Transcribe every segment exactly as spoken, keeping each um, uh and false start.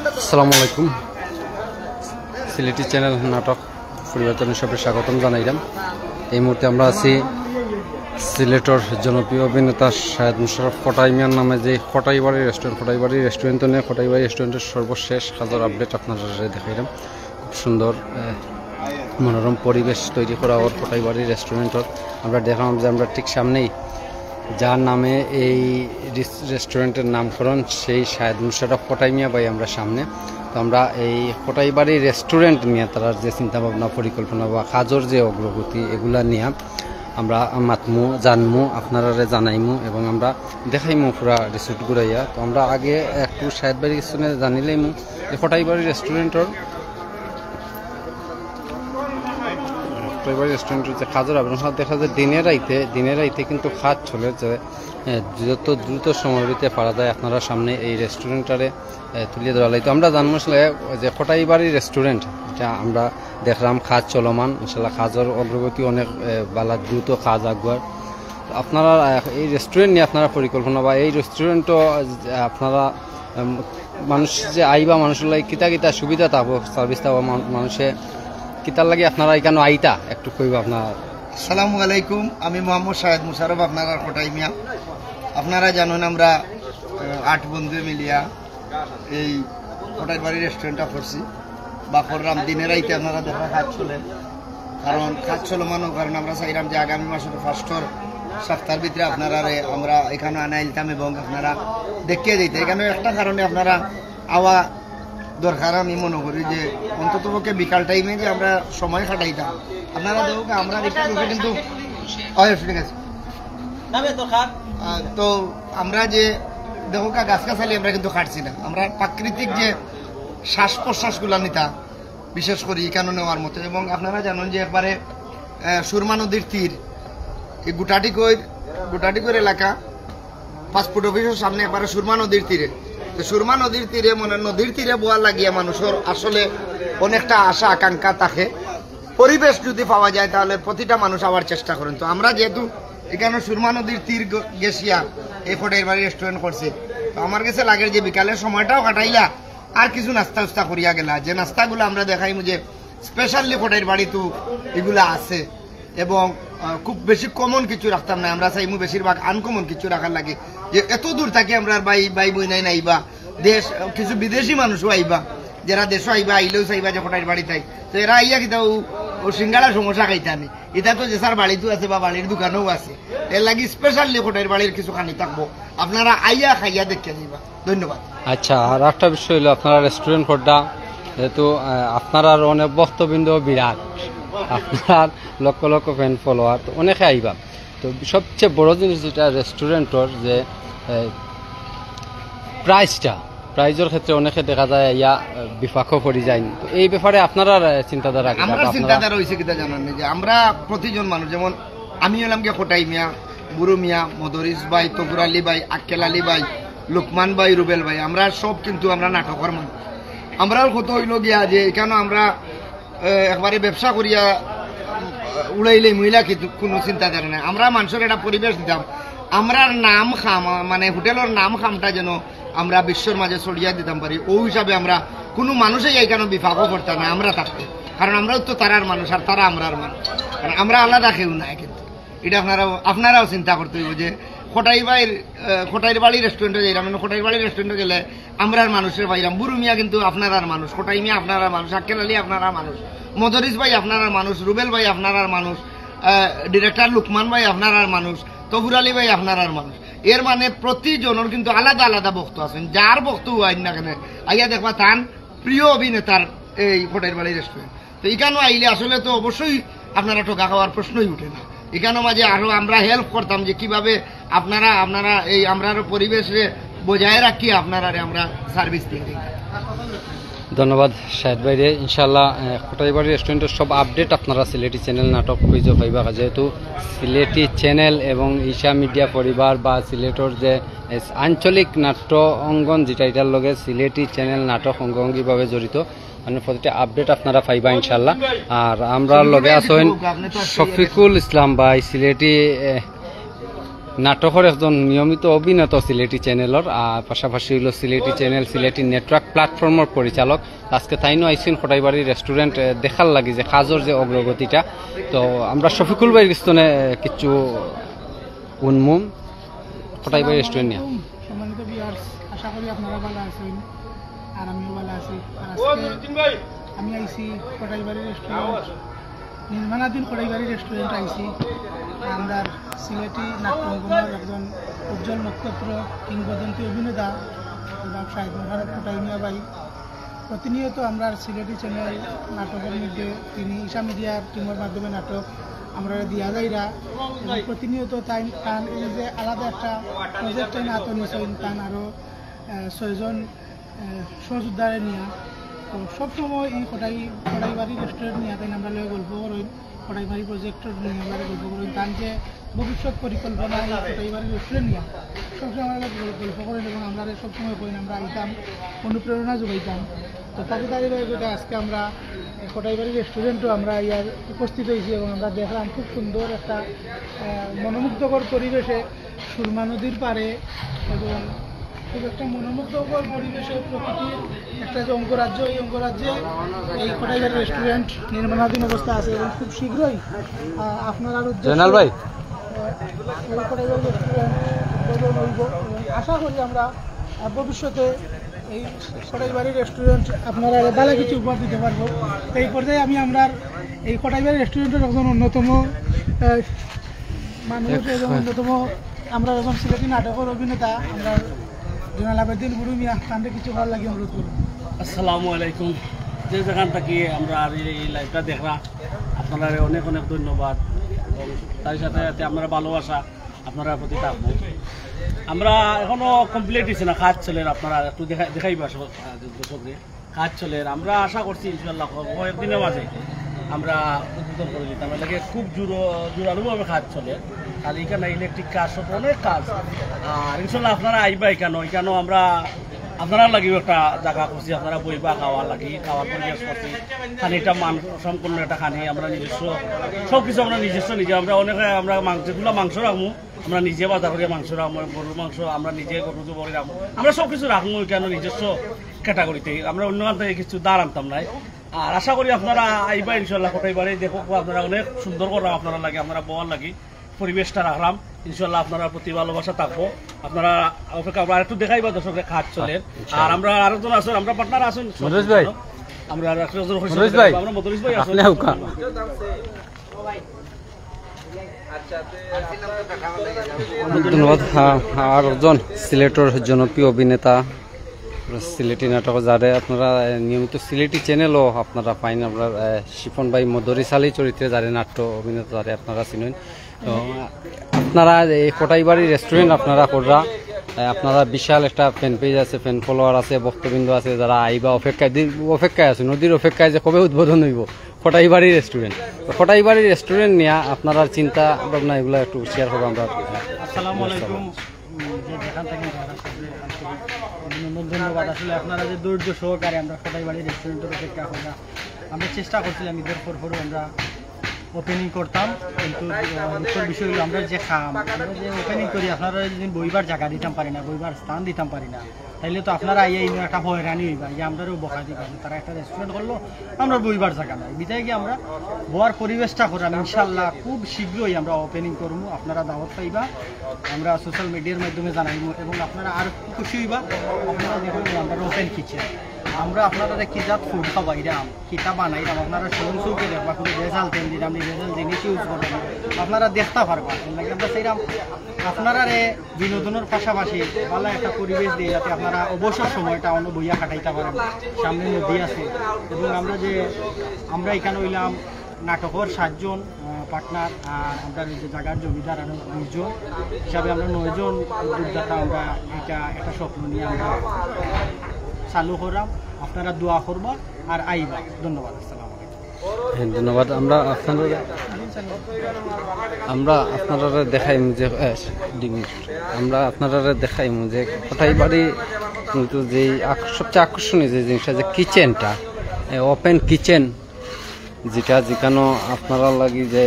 আসসালামু আলাইকুম। সিলেটি চ্যানেল নাটক পরিবারে সবাইরে স্বাগতম জানাইলাম। এই মুহূর্তে আমরা আছি সিলেটর জনপ্রিয় অভিনেতা শাহেদ মুশাররফ কটাই মিয়ার নামে যে কটাইবাড়ি রেস্টুরেন্ট, কটাইবাড়ি রেস্টুরেন্ট নিয়ে কটাইবাড়ি রেস্টুরেন্টের সর্বশেষ কাজর আপডেট আপনারারে দেখাইলাম। খুব সুন্দর, আহ, মনোরম পরিবেশ তৈরি করা ওর কটাইবাড়ি রেস্টুরেন্টর। আমরা দেখলাম যে আমরা ঠিক সামনেই যার নামে এই রেস-, রেস্টুরেন্টের নামকরণ, সেই শাহেদ মুশাররফ কটাই মিয়া ভাই আমরা সামনে। তো আমরা এই কটাইবাড়ি রেস্টুরেন্ট নিয়ে তারার যে চিন্তাভাবনা, পরিকল্পনা বা কাজর যে অগ্রগতি, এগুলা নিয়ে আমরা মাতমু, জানমু, আপনারারে জানাইমু এবং আমরা দেখাইমু পুরা রিসোর্ট ঘুরাইয়া। তো আমরা আগে একটু শাহেদ ভাইর কিছু জানিলাইমু যে কটাইবাড়ি রেস্টুরেন্টর কটাইবাড়ি রেস্টুরেন্টর যে কাজর আপডেট দেখা যায় দিনে রাইতে, দিনে রাইতে কিন্তু কাজ চলে যে, এ, যত দ্রুত সময় হইতে পারা যায় আপনারা সামনে এই রেস্টুরেন্টটারে, এ, তুলিয়া ধরা লাগতো। আমরা জানমু আসলে যে কটাইবাড়ি রেস্টুরেন্ট, এটা আমরা দেখলাম কাজ চলমান, ইনশাল্লাহ কাজর অগ্রগতি অনেক, এ, বালা দ্রুত কাজ আগুয়ার। তো আপনারা, এ, এই রেস্টুরেন্ট নিয়ে আপনারা পরিকল্পনা বা এই রেস্টুরেন্টও, এ, আপনারা, এম, মানুষ যে আইবা, মানুষর লাগি কিতা কিতা সুবিধা থাকবো, সার্ভিস থাকবো, মান-, মানুষে কিতার লাগি আপনারা এখানে আইতা একটু কইবা আপনারা। আসসালামু আলাইকুম, আমি মোহাম্মদ শাহেদ মুশাররফ, আপনারার কটাই মিয়া। আপনারা জানেন আমরা, আহ, আট বন্ধু মিলিয়া এই কটাইবাড়ি রেস্টুরেন্টটা করছি বা করলাম। দিনে রাইতে আপনারা দেখা কাজ চলে, কারণ কাজ চলমানর কারণে আমরা চাইলাম যে আগামী মাসর ফার্স্টর সপ্তাহর ভিতরে আপনারারে আমরা এখানে আনাইলতাম এবং আপনারা দেখিয়া দিতে। এখানে একটা কারণে আপনারা আওয়া দরকার, আমি মনে করি যে অন্তত পক্ষে বিকাল টাইমে যে আমরা সময় কাটাইতাম, আপনারা দেখুক আমরা একটু লোকে কিন্তু, হয়, ঠিক আছে। আহ, তো আমরা যে দেখুক গাছ গাছালি আমরা কিন্তু কাটছি না, আমরা প্রাকৃতিক যে শ্বাস প্রশ্বাসগুলা নিতা, বিশেষ করি এখানে নেওয়ার মতো। এবং আপনারা জানেন যে একবারে, আহ, সুরমা নদীর তীর, এই গুটাটিকইর, গুটাটিকইর এলাকা, পাসপোর্ট অফিসর সামনে একবারে সুরমা নদীর তীরে। তো সুরমা নদীর তীরে, মানে, নদীর তীরে বওয়া লাগিয়া মানুষর আসলে অনেকটা আশা আকাঙ্ক্ষা থাকে। পরিবেশ যদি পাওয়া যায় তাহলে প্রতিটা মানুষ আওয়ার চেষ্টা করেন। তো আমরা যেহেতু এখানে সুরমা নদীর তীর গ-, গেছিয়া এই কটাইবাড়ি রেস্টুরেন্ট করছি, তো আমার কাছে লাগে যে বিকালের সময়টাও কাটাইলা আর কিছু নাস্তা উস্তা করিয়া গেলা, যে নাস্তাগুলো আমরা দেখাইমু যে স্পেশালি কটাইবাড়িত এগুলা আছে এবং, আহ, খুব বেশি কমন কিছু রাখতাম না, আমরা চাইমু বেশিরভাগ আনকমন কিছু রাখার লাগি। যে এত দূর থাকি আমরা ভাই, ভাই বইনাই নাইবা, দেশ, আহ, কিছু বিদেশি মানুষও আইবা, যারা দেশও আইবা, আইলেও চাইবা যে কটাইবাড়িত আই। তো এরা আইয়া কিতা ও, ও সিঙ্গাড়া সমোসা খাইতা নি, এটা তো যে স্যার বাড়িতেও আছে বা বাড়ির দোকানেও আছে, এর লাগি স্পেশালি কটাইবাড়ির কিছু খানি থাকবো, আপনারা আইয়া খাইয়া দেখিয়া যাইবা। ধন্যবাদ। আচ্ছা, আর একটা বিষয় হইলো, আপনারা রেস্টুরেন্ট করডা, যেহেতু, আহ, আপনারার অনেক ভক্তবৃন্দ বিরাট, আপনার লক্ষ লক্ষ ফ্যান ফলোয়ার, তো অনেকে আইবা। তো সবচেয়ে বড় জিনিস যেটা রেস্টুরেন্টর যে, আহ, প্রাইসটা, প্রাইজর ক্ষেত্রে অনেকে দেখা যায় ইয়া, আহ, বিপাকও পড়ি যায়। তো এই ব্যাপারে আপনারার, আহ, চিন্তাধারা কিতা? আমরা বা আপনারা চিন্তাধারা হইছে কিতা জানেন নি? যে আমরা প্রতিজন মানুষ, যেমন আমি হইলাম গিয়া কটাই মিয়া, বুরু মিয়া, মদরিস ভাই, তফুর আলী ভাই, আক্কেল আলী ভাই, লুকমান ভাই, রুবেল ভাই, আমরা সব কিন্তু আমরা নাটকর মানুষ। আমরার কথা হইল গিয়া যে এখানে আমরা, আহ, একবারে ব্যবসা করিয়া, আহ, উড়াইলে মহিলা কিন্তু কোনো চিন্তাধারা নাই। আমরা মানুষর একটা পরিবেশ দিতাম, আমরার নাম খাম, মানে হোটেলর নাম খামটা যেন আমরা বিশ্বর মাঝে ছড়িয়া দিতাম পারি। ও হিসাবে আমরা কোনো মানুষে এখানে বিপাকও করতা না আমরা থাকতে, কারণ আমরাও তো তারার মানুষ আর তারা আমরার মানুষ, কারণ আমরা আলাদা কেউ নাই। কিন্তু এটা আপনারাও, আপনারাও চিন্তা করতে হইব যে কটাইবাড়ির, আহ, কটাইবাড়ি রেস্টুরেন্টে যাইলাম, মানে কটাইবাড়ি রেস্টুরেন্টে গেলে আমরার মানুষরে পাইলাম। বুরু মিয়া কিন্তু আপনারার মানুষ, কটাই মিয়া আপনারার মানুষ, আক্কেল আলী আপনারার মানুষ, মদরিস ভাই আপনারার মানুষ, রুবেল ভাই আপনারার মানুষ, আহ, ডিরেক্টর লুকমান ভাই আপনারার মানুষ, তফুর আলী ভাই আপনারার মানুষ। এর মানে প্রতিজনের কিন্তু আলাদা আলাদা ভক্ত আছেন, যার ভক্ত আইন না কেন, আইয়া দেখবা তান প্রিয় অভিনেতার এই কটাইবাড়ি রেস্টুরেন্ট। তো এখানেও আইলে আসলে তো অবশ্যই আপনারা ঠকা খাওয়ার প্রশ্নই উঠে না। এখানেও মাঝে আরো আমরা হেল্প করতাম যে কিভাবে আপনারা, আপনারা এই আমরার পরিবেশরে বজায় রাখি আপনারারে আমরা সার্ভিস দিয়ে দিই। ধন্যবাদ শাহেদ ভাইরে। ইনশাআল্লাহ, আহ, কটাইবাড়ি রেস্টুরেন্টর সব আপডেট আপনারা সিলেটি চ্যানেল নাটক খুঁজে পাইবা, যেহেতু সিলেটি চ্যানেল এবং ঈশা মিডিয়া পরিবার বা সিলেটর যে, এস, আঞ্চলিক নাট্য অঙ্গন যেটা, এটার লগে সিলেটি চ্যানেল নাটক অঙ্গাঙ্গিভাবে জড়িত। মানে প্রতিটা আপডেট আপনারা পাইবা ইনশাআল্লাহ। আর আমরার লগে আছেন শফিকুল ইসলাম ভাই, সিলেটি, এ, নাটকর একজন নিয়মিত অভিনেতা সিলেটি চ্যানেলর, আর পাশাপাশি অইলো সিলেটি চ্যানেল, সিলেটি নেটওয়ার্ক প্ল্যাটফর্মর পরিচালক। আজকে তাইনও আইছইন কটাইবাড়ি রেস্টুরেন্ট, এ, দেখার লাগি যে কাজর যে অগ্রগতিটা। তো আমরা শফিকুল ভাইর গেছ থনে, এ, কিছু হুনমু কটাইবাড়ি রেস্টুরেন্ট নিয়া। আসসালামু আলাইকুম, সম্মানিত ভিউয়ার্স, আশা করি আপনারা ভালা আছইন, আর আমিও ভালা আছি। আর আজকে আমি আইছি কটাইবাড়ি রেস্টুরেন্ট, নির্মাণাধীন কটাইবাড়ি রেস্টুরেন্ট আইছি। আর আমরার সিলেটি নাট্য অঙ্গনর একজন উজ্জ্বল নক্ষত্র, কিংবদন্তি অভিনেতা জনাব শাহিদ মোশাররফ কটাই মিয়া ভাই। প্রতিনিয়ত আমরার সিলেটি চ্যানেল নাটকর মধ্যে তিনি ঈশা মিডিয়ার টিমর মাধ্যমে নাটক আমরারে দিয়া যাইরা। এবং প্রতিনিয়ত তাইন, তান এই যে আলাদা একটা প্রজেক্ট তাইন আতো নিছইন, তান আরো, আহ, ছয়জন, আহ, সহযোদ্ধারে নিয়া। তো সবসময় এই কটাই, কটাইবাড়ি রেস্টুরেন্ট নিয়া তাইন আমরার লগে গল্প করইন, কটাইবাড়ি প্রজেক্ট নিয়া আমরারে গল্প করইন। তান যে ভবিষ্যৎ পরিকল্পনা এই কটাইবাড়ি রেস্টুরেন্ট নিয়া সবসময় আমরার লগে গল-, গল্প করইন এবং আমরারে সবসময় কইন, আমরা আইতাম, অনুপ্রেরণা যোগাইতাম। তো তারই ধারাবাহিকতায় আজকে আমরা এই কটাইবাড়ি রেস্টুরেন্টও আমরা ইয়ার উপস্থিত হইছি এবং আমরা দেখলাম খুব সুন্দর একটা, আহ, মনোমুগ্ধকর পরিবেশে সুরমা নদীর পাড়ে এবং খুব একটা মনোমুগ্ধকর পরিবেশে প্রকৃতির একটা যে অঙ্গরাজ্য, এই অঙ্গরাজ্যে এই কটাইবাড়ি রেস্টুরেন্ট নির্মাণাধীন অবস্থা আছে এবং খুব শীঘ্রই, আহ, আপনারার উদ্দেশ্যে, জয়নাল ভাই। আহ, এই কটাইবাড়ি রেস্টুরেন্ট উদ্বোধন হইব এবং আশা করি আমরা, আহ, ভবিষ্যতে এই কটাইবাড়ি রেস্টুরেন্ট আপনারারে ভালা কিছু উপহার দিতে পারবো। তো এই পর্যায়ে আমি আমরার এই কটাইবাড়ি রেস্টুরেন্টর একজন অন্যতম, আহ, মানুষ এবং অন্যতম আমরার একজন সিলেটি নাটকর অভিনেতা, আমরার জয়নাল আবেদিন বুরু মিয়া, তানরে কিছু কওয়ার লাগি অনুরোধ করবো। আসসালামু আলাইকুম। যে যেখান থাকি আমরার এই, এই লাইভটা দেখরা, আপনারারে অনেক অনেক ধন্যবাদ এবং তার সাথে সাথে আমরার ভালোবাসা আপনারার প্রতি থাকবো। আমরা এখনো কমপ্লিট হইছে না, কাজ চলের, আপনারা একটু দেখা-, দেখাইবা সব, আহ, দর্শকরে। কাজ চলের, আমরা আশা করছি ইনশাআল্লাহ ক-, কয়েকদিনর মাঝে আমরা উদ্বোধন করে দিতাম। এর লাগি খুব জোর-, জোরালোভাবে কাজ চলের। আর এখানে ইলেকট্রিক কাজ, সব অনেক কাজ। আর ইনশাআল্লাহ আপনারা আইবা এখানো, এখানো আমরা আপনারার লাগিও একটা জাগা করছি, আপনারা বইবা খাওয়ার লাগি, খাওয়ার পরিবেশ করছি। খানিটা মান সম্পন্ন একটা খানি, আমরা নিজস্ব সব কিছু আমরা নিজস্ব নিজে, আমরা অনেকে আমরা মাংস, যেগুলা মাংস রাখমু, আমরা নিজে বাজার করি মাংস রাখমু, গরুর মাংস আমরা নিজে গরু জবাই রাখমু, আমরা সব কিছু রাখমু এখানো নিজস্ব ক্যাটাগরিতে, আমরা অন্য খান থাকি কিছু ধার আনতাম নায়। আর আশা করি আপনারা আইবা ইনশাআল্লাহ কটাইবাড়ি, দেখো আপনারা অনেক সুন্দর করলাম আপনারার লাগি, আপনারা বওয়ার লাগি পরিবেশটা রাখলাম। ইনশাআল্লাহ আপনারার প্রতি ভালোবাসা থাকবো। আপনারা অপেক্ষা, আমরা আরেকটু দেখাইবা দর্শকরে কাজ চলের। আর আমরা আরেকজন আছেন, আমরা পার্টনার আছেন, মদরিস ভাই। আমরা আরেকজন মদরিস ভাই। আমরা মদরিস ভাই আছেন। আপনি আউকা। ধন্যবাদ। হ্যাঁ, আর একজন সিলেটর জনপ্রিয় অভিনেতা, সিলেটি নাটক যারে আপনারা, এ, নিয়মিত সিলেটি চ্যানেলও আপনারা পাইন। আমরা, এ, শিপন ভাই মদরিস আলী চরিত্রে যারে নাট্য অভিনেতা যারে আপনারা চিনইন। তো আপনারা এই কটাইবাড়ি রেস্টুরেন্ট আপনারা কররা, এ, আপনারা বিশাল একটা ফ্যান পেজ আছে, ফ্যান ফলোয়ার আছে, ভক্তবৃন্দ আছে, যারা আইবা অপেক্ষায়, দি-, অপেক্ষায় আছে, নদীর অপেক্ষায় যে কবে উদ্বোধন হইব। কটাইবাড়ি রেস্টুরেন্ট। তো কটাইবাড়ি রেস্টুরেন্ট নিয়া আপনারার চিন্তা ভাবনা এগুলা একটু শেয়ার করবো আমরা। আসসালামু আলাইকুম। উম, যে যেখান থেকে যারা আসলে আন্তরিক অভিনন্দন, ধন্যবাদ। আসলে আপনারা যে ধৈর্য সহকারে আমরা কটাইবাড়ি রেস্টুরেন্টের অপেক্ষা কররা, আমরা চেষ্টা করছিলাম ঈদের পর পরও আমরা ওপেনিং করতাম, কিন্তু, আহ, দুঃখর বিষয় হলো আমরা যে কাম, আমরা যে ওপেনিং করি, আপনারা যদি বইবার জাগা দিতাম পারি না, বইবার স্থান দিতাম পারি না, তাইলে তো আপনারা আইয়া ইনো একটা হয়রানি হইবা, যে আমরারেও বকা দিবা, যে তারা একটা রেস্টুরেন্ট করলো, আমরা বইবার জাগা নাই। বিধায় কি আমরা বওয়ার পরিবেশটা করলাম, ইনশাআল্লাহ খুব শীঘ্রই আমরা ওপেনিং করমু, আপনারা দাওয়াত পাইবা। আমরা সোশ্যাল মিডিয়ার মাধ্যমে জানাইমু এবং আপনারা আর খুশি হইবা। আপনারা দেখবেন যে আমরা ওপেন কিচেন, আমরা আপনারা কি জাত ফুড খাওয়াইরাম, কিতা বানাইরাম, আপনারা স্বয়ং চোখে দেখবা, কোনো ভেজাল তেল দিলাম নি, ভেজাল জিনিস ইউজ করলাম, আপনারা দেখতা পারবা। এর লাগি আমরা চাইরাম আপনারারে বিনোদনের পাশাপাশি ভালো একটা পরিবেশ দিয়ে যাতে আপনারা অবসর সময়টা অন্য বইয়া কাটাইতে পারেন। সামনে নদী আছে এবং আমরা যে, আমরা এখানে হইলাম নাটকর সাতজন, আহ, পার্টনার, আর আমরা এই যে জায়গার জমিদার আরো দুইজন হিসাবে আমরা নয়জন উদ্যোক্তা। আমরা এটা একটা স্বপ্ন নিয়ে আমরা চালু করলাম। আপনারা দোয়া করবা আর আইবা। ধন্যবাদ। আসসালামু আলাইকুম। হ্যাঁ, ধন্যবাদ। আমরা আপনারা, আমরা আপনারারে দেখাইমু যে, এ, ডিম, আমরা আপনারারে দেখাইমু যে কটাইবাড়ি কিন্তু যেই আক-, সবচেয়ে আকর্ষণীয় যে জিনিসটা যে কিচেনটা, এ, ওপেন কিচেন, যেটা যেখানো আপনারার লাগি যে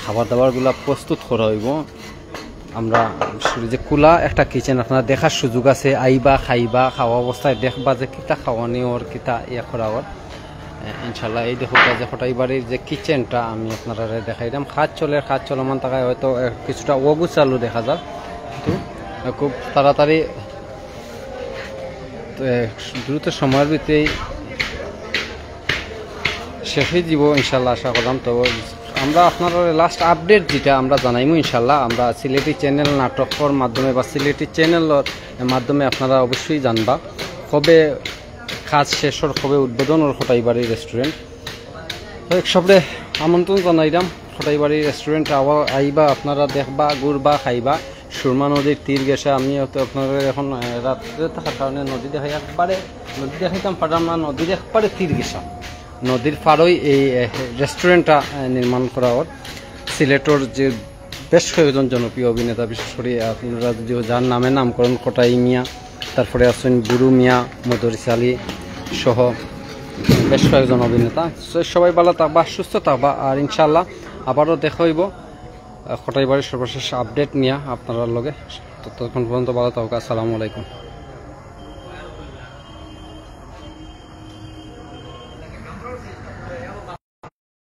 খাবার দাবারগুলা প্রস্তুত করা হইব। আমরা শুরু যে খোলা একটা কিচেন আপনারা দেখার সুযোগ আছে, আইবা, খাইবা, খাওয়া অবস্থায় দেখবা যে কিতা খাওয়ানি ওর, কিতা ইয়া করা ওর। এ, ইনশাল্লাহ এই দেখো যে কটাই বাড়ির যে কিচেনটা আমি আপনারা দেখাইলাম, কাজ চলে, কাজ চলমান থাকায় হয়তো, এ, কিছুটা অগুছালো দেখা যার, কিন্তু, এ, খুব তাড়াতাড়ি, এ, দ্রুত সময়ের ভিতরেই শেষ হয়ে দিব ইনশাল্লাহ, আশা করলাম। তো আমরা আপনারা লাস্ট আপডেট যেটা আমরা জানাইমু ইনশাল্লাহ, আমরা সিলেটি চ্যানেল নাটকর মাধ্যমে বা সিলেটি চ্যানেলর মাধ্যমে আপনারা অবশ্যই জানবা কবে কাজ শেষ হওয়ার, কবে উদ্বোধন হওয়ার কটাই বাড়ি রেস্টুরেন্ট। তো এক সবরে আমন্ত্রণ জানাইলাম কটাই বাড়ি রেস্টুরেন্ট, আবার আইবা, আপনারা দেখবা, ঘুরবা, খাইবা। সুরমা নদীর তীর ঘেঁষা, আমি হয়তো আপনারা এখন, আহ, রাত্রে থাকার কারণে নদী দেখাই একবারে, নদী দেখাইতাম পারলাম না, নদীর একবারে তীর ঘেঁষা, নদীর পাড়ই এই, আহ, রেস্টুরেন্টটা, আহ, নির্মাণ করা ওর। সিলেটর যে বেশ কয়েকজন জনপ্রিয় অভিনেতা, বিশেষ করে আপনারা যদি যার নামে নামকরণ কটাই মিয়া, তারপরে আছেন বুরু মিয়া, মদরিস আলী সহ বেশ কয়েকজন অভিনেতা। তো সবাই ভালো থাকবা, সুস্থ থাকবা, আর ইনশাআল্লাহ আবারও দেখা হইব, আহ, কটাই বাড়ির সর্বশেষ আপডেট নিয়ে আপনারার লগে। ততক্ষণ পর্যন্ত ভালো থাকবা, আসসালামু আলাইকুম।